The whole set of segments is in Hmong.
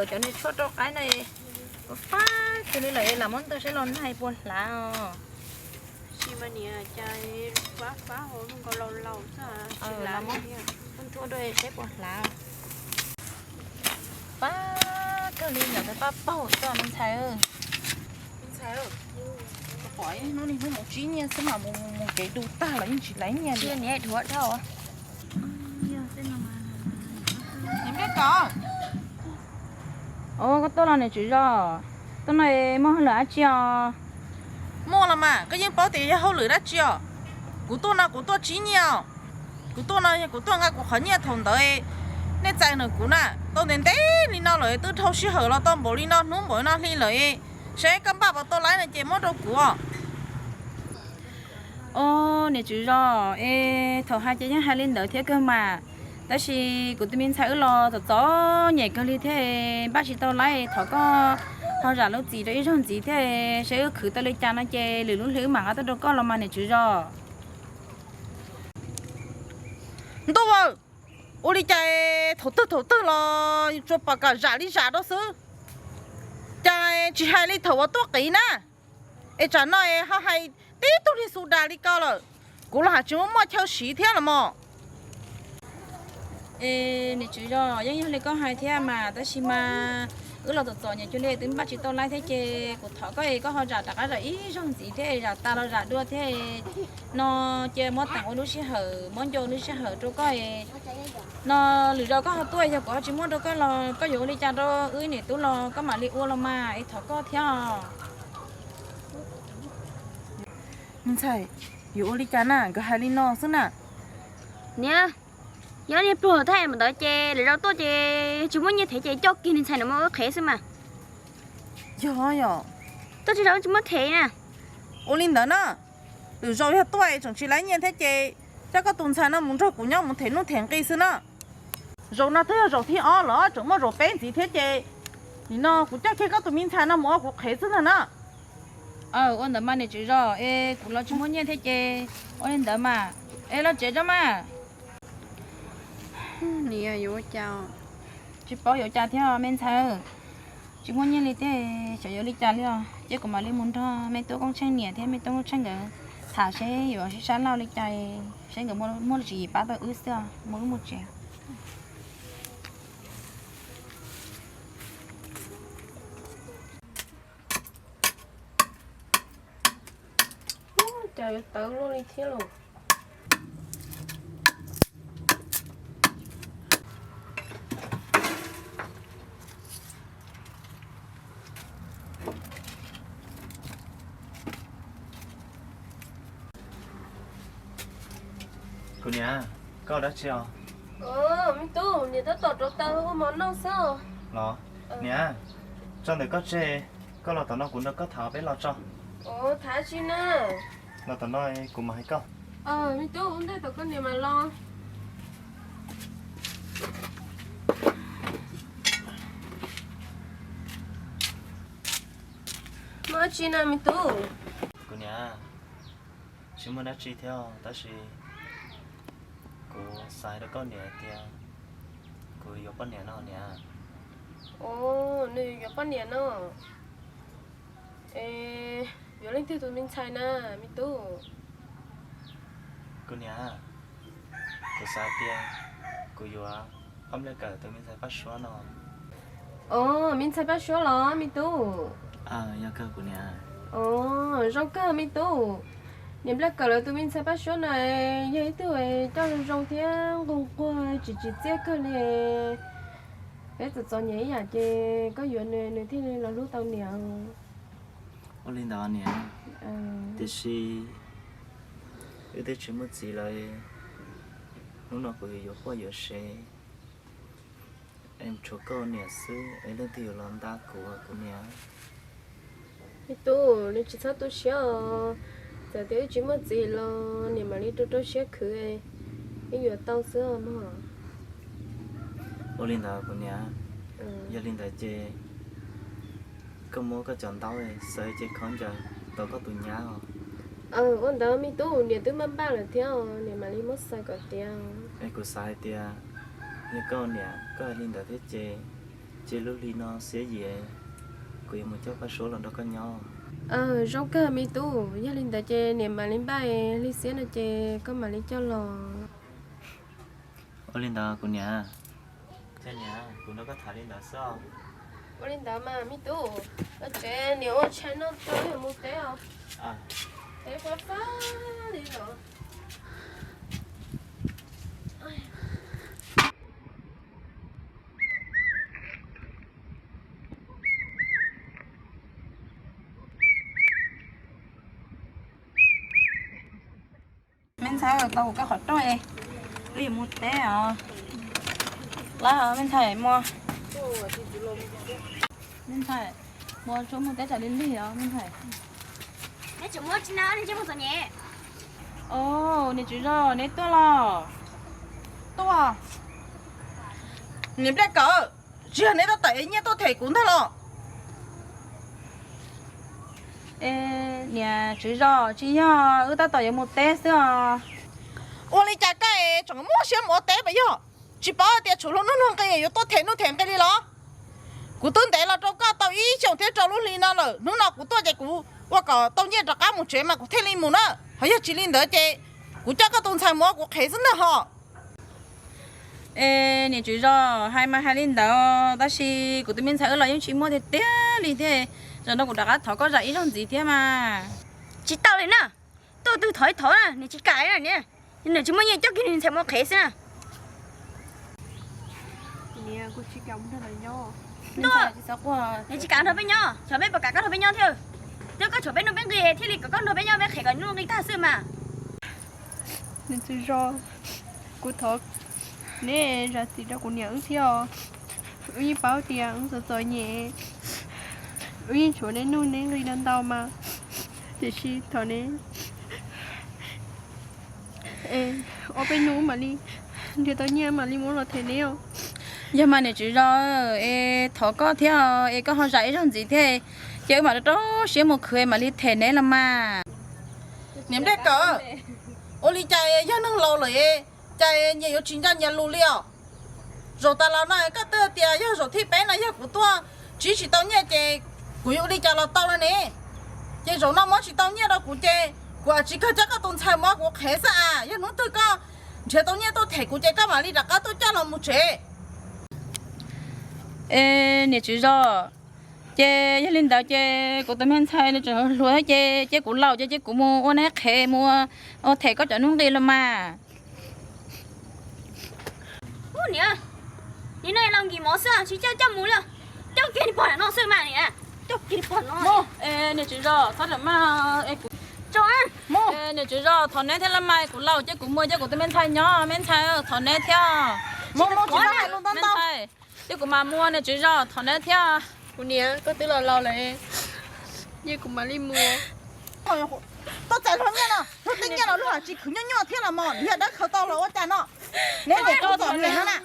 Cov niag tshuaj rau qaib no fab kawg li lawm, lam muab ntawg saib los nag puas hlav os. Tsis mas niam, cas fab fab hauv nkaus laus laus xwb. Lam muab nthuav rau saib puas hlav. Fab kawg li, nyuam qhuav fab paug tuaj me ntxhais. Pom hnub niaj hnub mus tsib nyiaj xwb mas mus mus kev du tag los yeej tsis laiv nyiaj li. Niam dhuav dhau. Os, koj tuaj los niam tswv zos, tuaj no muaj hauj lwm dab tsi os? Muaj los mas, koj yeej paub tias yog hauj lwm dab tsi os. Kuv tuaj no kuv tuaj tsib nyiaj os. Kuv tuaj no yog kuv tuaj nqa kuv qhov nyiaj thaum ntawd. Nej txais ntawm kuv na, tau ntev ntev li no lawm, twb dhau sij hawm los tau npaum li no, hnub npaum li no hli lawm. Seb koj npaj puas tau laiv no ces muab rau kuv os. Os, niam tswv zos, es thaum hais ces yeej hais li ntawd thiab kawg mas, tab sis kuv tus me ntxhais wb los txom txom nyem kawg li thiab, npaj tsis tau laiv, thov koj ho zam lub txim rau ib zaug ntxiv thiab, seb wb khwv tau li cas no ces lwm lub hli wb mam nqa tuaj rau koj los mas niam tswv zos. Ntuj aw, ua li cas thaum twg thaum twg los tsuas pom kom zam li zam rau xwb, cas tsis hais li thaum uas tuaj qiv na? Es tsam no es ho hais tib tug niag xu das li ko lawm, kuv los hais tsis muaj muaj chaw siv thiab los mos. Es niam tswv zos, yeej yog li koj hais thiab mas, tab sis mas wb los txom txom nyem cuag li twb npaj tsis tau laiv thiab ces kuv thov koj es koj ho zam rov qab zam ib zaug ntxiv thiab, zam tas los zam dua thiab no, cia muab teem ua lub sij hawm, muab nco lub sij hawm rau koj no. Lwm zaus koj ho tuaj yog kuv ho tsis muab rau koj los koj yuav ua li cas rau wb niam tub los koj mam li ua los mas, es thov koj thiab. Me ntxhais, yuav ua li cas na, nkawd hais li no xwb na. Niam, yog niag pluag thaij mus ntawd ces lwm zaus tuaj ces tsis muaj nyiaj them ces coj kiag niag ntxhais no mus ua qhev xwb mas. Yog yom. Tuaj tsis zaus tsis muaj them na. Ua li ntawd na, lwm zaus yog tuaj es tseem tsis laiv nyiaj thiab ces coj koj tus ntxhais no mus nrog kuv nyob mus them nuj them nqi xwb na. Zaum no twb yog zaum thib ob los tseem muaj zaum peb ntxiv thiab ces nim no kuv coj kiag koj tus me ntxhais no mus ua kuv qhev xwb ntag na. Aw, ua ntawd mas niam tswv zos, es kuv los tsis muaj nyiaj thiab ces ua li ntawd mas, es los tsev tso mas. Niam, yuav ua cas? Tsis paub yuav cas thiab me ntxhais, tsis muaj nyiaj li thiab, xyov yuav li cas li os. Ces kuv mam li mus nrog me tub Koob Tsheej niam thiab me tub Koob Tsheej nkawd tham seb yuav sib sab laug li cas, seb nkawd muaj tswv yim pab tau wb xwb, mus wb mus tsev. Cas yuav tawv luaj li thiab los? Kuv niam, koj ua dab tsi os? Me tub, niam tab tom rauv taws ua mov noj xwb. Los, niam, tso ntawm koj tseg, koj los tom no kuv nrog koj tham peb lo tso. Tham tsi na? Los tom no kuv mam hais koj. Me tub, ua ntej tom koj niam mam los. Muaj dab tsi na me tub? Kuv niam, tsis muaj dab tsi thiab tab sis kuv xav hais rau koj niam hais tias kuv yuav poj niam no niam. Nws yuav poj niam no. Es yuav leej twg tus me ntxhais na me tub? Kuv niam, kuv xav hais tias kuv yuav Paj Npliaj Kawm tus me ntxhais Paj Suab no. Os, me ntxhais Paj Suab los me tub? Yog kawg kuv niam. Os, zoo kawg me tub. Niam Npliaj Kawm lawv tus me ntxhais Paj Suab na yog ib tug coj zoo zoo thiab nquag nquag tsis tsim txiaj kawg li. Peb txom txom nyem ib yam ces koj yuav nws nws thiaj li los hlub tau niam. Ua li ntawd niam, tiam sis wb twb tsis muaj txiv lawm, hnub no kuv yuav yuav poj yuav sev, es tshuav koj niam xwb es leej twg yuav los nta kuv kuv niam? Me tub, nws tsis txhob tu siab os. Txawm tias wb tsis muaj txiv los niam mam li rau rau siab khwv, wb yuav tau xwb os mog. Ua li ntawd kuv niam, yog li ntawd ces koj muab koj cov ntaub xaws ces khaub ncaws tau koj tus nyab os. Ua ntawd me tub, niam twb npaj npaj lawm thiab os, niam mam li muab xaws kom tiav. Es kuv xav hais tias yog koj niam koj hais li ntawd thiab ces Ces lub hli no xiab yim, kuv yuav mus coj Paj Suab los nrog koj nyob. Zoo kawg me tub, yog li ntawd ces niam mam li npaj hli xiab no ces koj mam li coj los. Ua li ntawd kuv niam. Niam, kuv nrog koj tham li ntawd xwb. Ua li ntawd mas me tub, tsev niam ua tshais noj tso, mus teb os. Teb fab fab li los. Me ntxhais, tau kuv koj qhov rooj, wb yuav mus teb os. Lawv, me ntxhais, mus. Me ntxhais, mus tsuav mus teb tsam li lig os me ntxhais. Neb tseem muab tsis na, neb tseem mus txom nyem. Os, niam tswv zos, neb tuaj los? Tuaj. Niam Nplej Kawm, tsis yog neb tab tom ev nyiaj tuaj them kuv ntag los? Niam tswv zos, tsis yog, wb tab tom yuav mus teb xwb os. Ua li cas koj es tseem muaj siab mus ua teb puas yog? Tsis paub hais tias tshuav luag nuj luag nqi yuav tuaj them nuj them nqi li los? Kuv twb ntev los rau koj tau ib xyoos thiab rau lub hli no lawm, hnub no kuv tuaj ces kuv ua kom tau nyiaj rov qab mus tsev mas kuv thiaj li mus na. Ho yog tsis li ntawd ces kuv coj koj tus ntxhais mus ua kuv qhev xwb ntag hos. Es niam tswv zos, hais mas hais li ntawd tab sis kuv tus me ntxhais wb los yeej tsis muaj tiag tiag li thiab. Zaum no kuv rov qab thov koj zam ib zaug ntxiv thiab mas. Tsis tau li na, tuaj twg thov ib thov na, nws tsis kam na, nws tsis muaj nyiaj coj kiag nws ntxhais mus ua qhev xwb na. Nws tsis kam nrog peb nyob, xyov peb puas kam koj nrog peb nyob thiab. Twb koj tshuav peb nuj peb nqi thiaj li kom koj nrog peb nyob peb qhev kom nuj nqi tag xwb mas. Niam tswv zos, kuv thov neb zam txim rau kuv niam wb thiab os. Wb yeej paub tias wb txom txom nyem, wb yeej tshuav neb nuj neb nqi ntau ntau mas, tiam sis thov neb ob peb hnub mam li nrhiav tau nyiaj mam li muab los them neb os. Yog mas niam tswv zos, es thov koj thiab es koj ho zam ib zaug ntxiv thiab, ces wb mam rau rau siab mus khwv mam li them neb los mas. Niam Nplej Kawm, ua li cas yog neeg laus lawm es cas nyias yuav tsis nco nyias lus li os? Zaum tas los no koj twb tias yog zaum thib peb no yog kuv tuaj ntsib tsis tau nyiaj ces kuv yuav ua li cas los tau no ne? Ces zaum no muab tsis tau nyiaj rau kuv ces kuv tsis kawg coj koj tus ntxhais mus ua kuv qhev xwb as. Yog hnub twg koj nrhiav tau nyiaj tuaj them kuv ces koj mam li rov qab tuaj coj los mus tsev. Es niam tswv zos, ces yog li ntawd ces kuv tus me ntxhais nws tseem hluas ces cia kuv laus ces cia kuv mus ua neb qhev mus ua them koj cov nuj nqi los mas. Ub niam, nim no los nkis mov xwb tsis coj coj mus li, coj kiag li pog no xwb mas niam, coj kiag li pog no. Niam tswv zos, txhob ram maj, niam tswv zos thov neb thiab los mas, kuv laus ces kuv mus coj kuv tus me ntxhais nyob, me ntxhais thov neb thiab. Mus mus tsis txhob hais lus ntau ntau, ces kuv mam mus, niam tswv zos thov neb thiab. Kuv niam, koj twb los laus lawm, ces kuv mam li mus. Tuaj txais luag nyiaj no, luag tej nyiaj los luag tsis khwv nyuaj nyuaj thiab los mas, yog dab khaws tau los ua cas no? Neb niam tub txom nyem no na.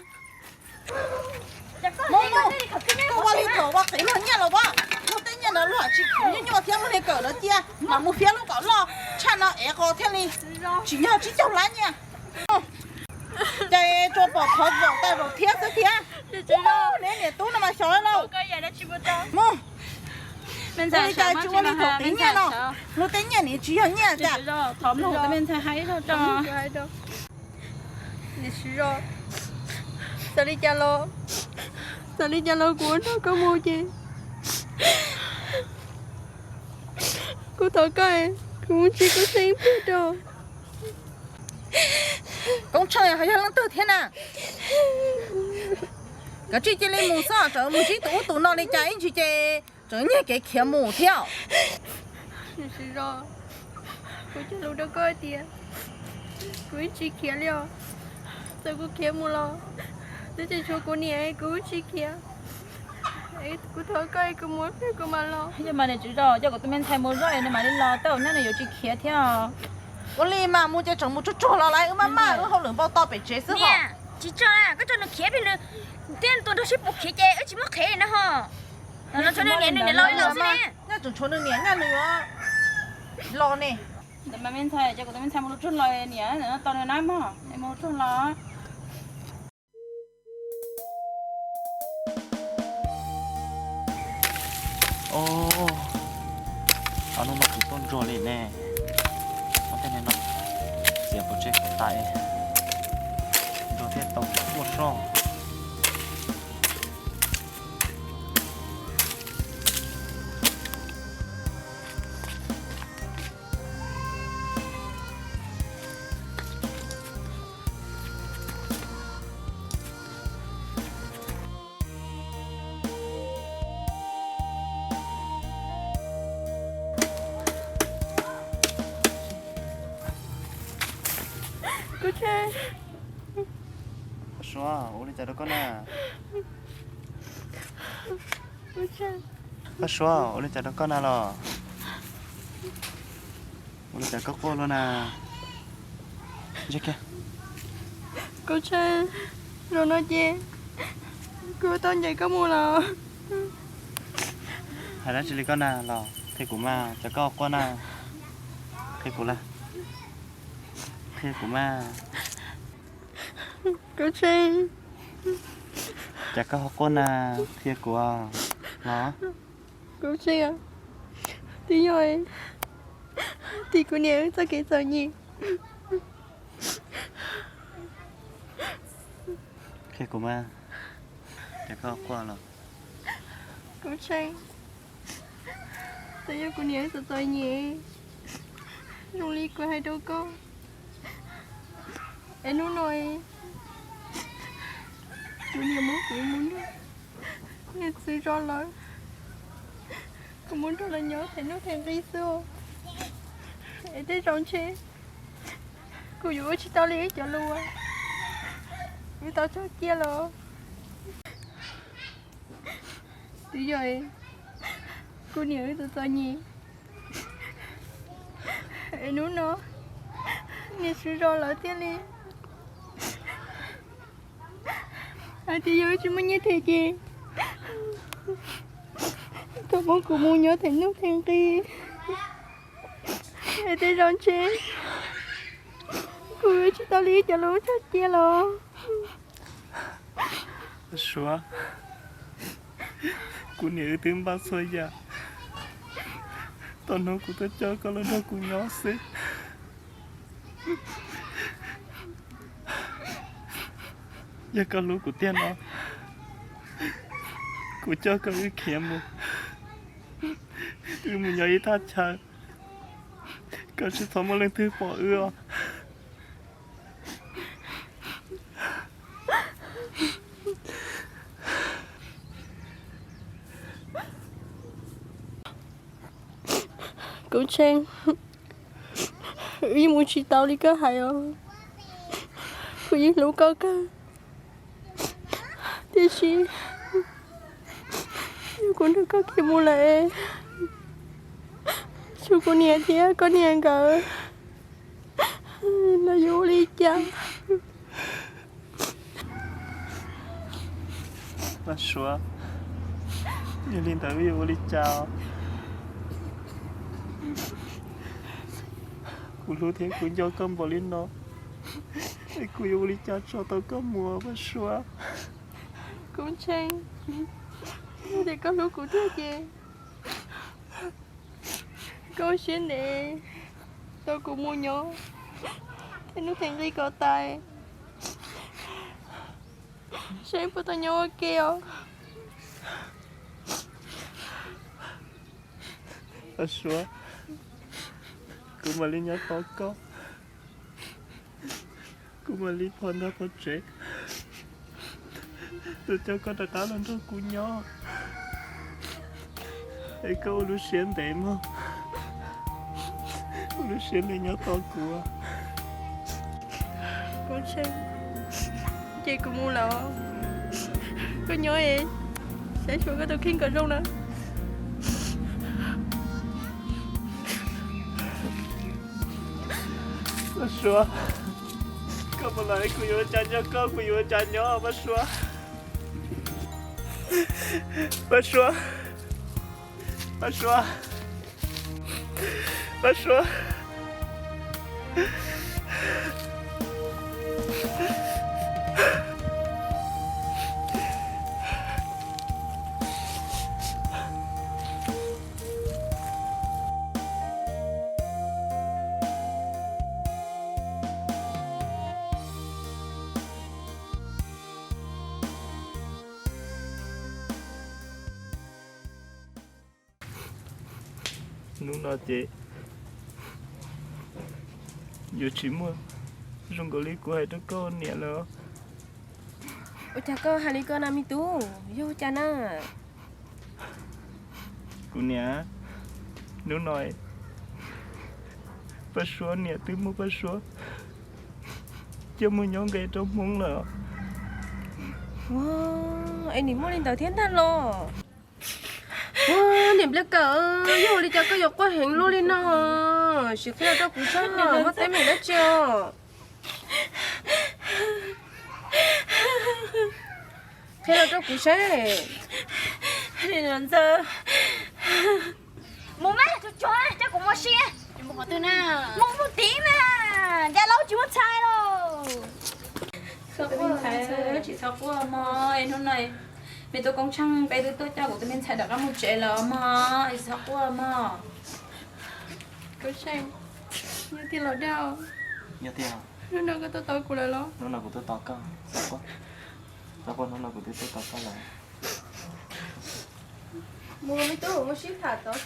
Mus mus, koj ua li thaum ua qev luag nyiaj los ua, luag tej nyiaj no luag tsis khwv nyuaj nyuaj thiab, muab niag kawm no cia mam mus fiab lub kom loj tshaj no ev qos thiaj li tsim nyog tsib caug lab nyiaj. Ces tsuas pom qhov zaum tag zaum thiab xwb thiab. Neb niam tub no mas xyov lauj. Mus, ua li cas tsis ua li thaum qev nyiaj no, luag tej nyiaj nim tsis yog nyiaj cas. Niam tswv zos, xav li cas los, xav li cas los kuv ua nrog koj mus ces kuv thov koj, kuv mus tsis kuv xeeb plig rau. Koob Tsheej ho yog leej twg thiab na? Kav tsij cia li mus xwb, tseem mus ntsib tus ub tus no li cas ib ntsis ces tseem nyiag kev khiav mus thiab. Niam tswv zos, kuv cog lus rau koj tias kuv yeej tsis khiav li os. Txawm kuv khiav mus los twb tseem tshuav kuv niam, kuv tsis khiav. Kuv thov koj, kuv mus pliag kuv mam los. Yog mas niam tswv zos, coj kuv tus me ntxhais mus zoj es nws mam li los, tej zaum nyab nws yuav tsis khiav thiab. Ua li mas mus ces tseem mus tsuag tsuag los lawm, wb maj maj wb hauj lwm npau taws pem tsev xwb hos. Tsis tso, koj tso nws khiav pem nws thiab tua nrog sib pus khiav ces wb tsis muaj qhev na ho. Los tshuav nws niam nws niam laus ib leeg xwb ne. Nyaj tseem tshuav nws niam nyaj nws yuav los ne. Ntawm mas me ntxhais, coj kuv tus me ntxhais mus tsuag los niam, ntawm no tos nws na mog, mus tsuag los. Os, hnub no kuv tuaj ntsuag li ne. Ob tej neeg no txiav pov tseg kom tas, ntsuag thiaj tau tuaj soj. Kub Tsheej. Suav, ua li cas rau koj na? Kub Tsheej. Koj Suav, ua li cas rau koj na los? Ua li cas koj quaj luaj na? Kub Tsheej, zaum no ces kuv tau ncaim koj mus los. Hais dab tsi li koj na los? Qhia kuv mas, cas koj quaj na? Qhia kuv lawm. Qhia kuv mas. Kub Tsheej. Cas koj ho quaj na? Qhia kuv los. Kub Tsheej, twb yog tim kuv niam wb txoj kev txom nyem. Qhia kuv mas, cas koj quaj los? Kub Tsheej, twb yog kuv niam wb txom txom nyem, zoo li kuv hais rau koj, es hnub no kuv niam muab kuv mus nrog niag txiv zos lawm, kuv mus nrog lawv nyob them nuj them nqi xwb, es tej zaum ntshe kuv yuav ua tsis tau li wb cov lus uas wb tau cog cia los. Twb yog kuv niam wb txom txom nyem, es hnub no niag txiv zos lawv thiaj li hais tias yog wb tsis muaj nyiaj them ces kom muab kuv mus nyob them nuj them nqi, es tej zaum ntshe kuv yuav tsis tau li wb cov lus cog cia los. Suav, kuv niam wb twb npaj txhua yam, tau hnub kuv tuaj coj koj los nrog kuv nyob xwb. Yog koj hlub kuv tiag no, kuv coj koj wb khiav mus, wb mus nyob ib thaj chaw, koj tsis txhob muaj leej twg pom wb os. Kub Tsheej, wb yeej mus tsis tau li koj hais os. Kuv yeej hlub koj kawg, tiam sis yog kuv nrog koj khiav mus lawm, tshuav kuv niam thiab koj niam nkawd, lawv yuav ua li cas? Paj Suav, yog li ntawd wb yuav ua li cas? Kuv hlub thiab kuv nco koj npaum li no, es kuv yuav ua li cas tso tau koj mus, Paj Suav? Kub Tsheej, yog tias koj hlub kuv tiag ces koj ua siab ntev tos kuv mus nyob them nuj them nqi kom tas, saib puas tau nyob ua ke os. Paj Suav, kuv mam li nyob tos koj, kuv mam li phov ntag phov tsev tuaj coj koj rov qab los nrog kuv nyob. Es koj ua lub siab ntev mog, ua lub siab ntev nyob tos kuv. Kub Tsheej, ces kuv mus lawm, koj nyob es saib xyuas koj tus kheej kom zoo na. Paj Suav, koj mus lawm kuv yuav ua cas nyob, koj, kuv yuav ua cas nyob Paj Suav? Paj Suav, Paj Suav, Paj Suav. Hnub no ces yuav tsis muaj zoo nkaus li kuv hais rau koj niam lawm. Ua cas koj hais li ko na me tub, yog ua cas na? Kuv niam, hnub no Paj Suav niam twb muab Paj Suav coj mus nyob nqe rau Hmoob lawm. Es nim muaj li ntawd thiab ntag los? Ua niam nplia kawm, yog ua li cas koj yuav quaj heev luaj li no? Sim qhia los rau kuv saib, muaj teeb meem dab tsi os? Qhia los rau kuv saib. Mus mas, tsuag tsuag coj kuv mus si. Mus mus tid mas, nca laub tsis muaj txhais lauj. Tsis txhob quaj mog, hnub no me tub Koob Tsheej peb twb tuaj coj kuv tus me ntxhais rov qab mus tsev lawm mog, tsis txhob quaj mog. Koob Tsheej, yog tiag los dag? Yog tiag. Hnub no koj tuaj tos kuv lawm los? Hnub no kuv tuaj tos koj, txhob quaj, hnub no kuv twb tuaj tos koj lawm. Mus me tub, mus sib tham tod.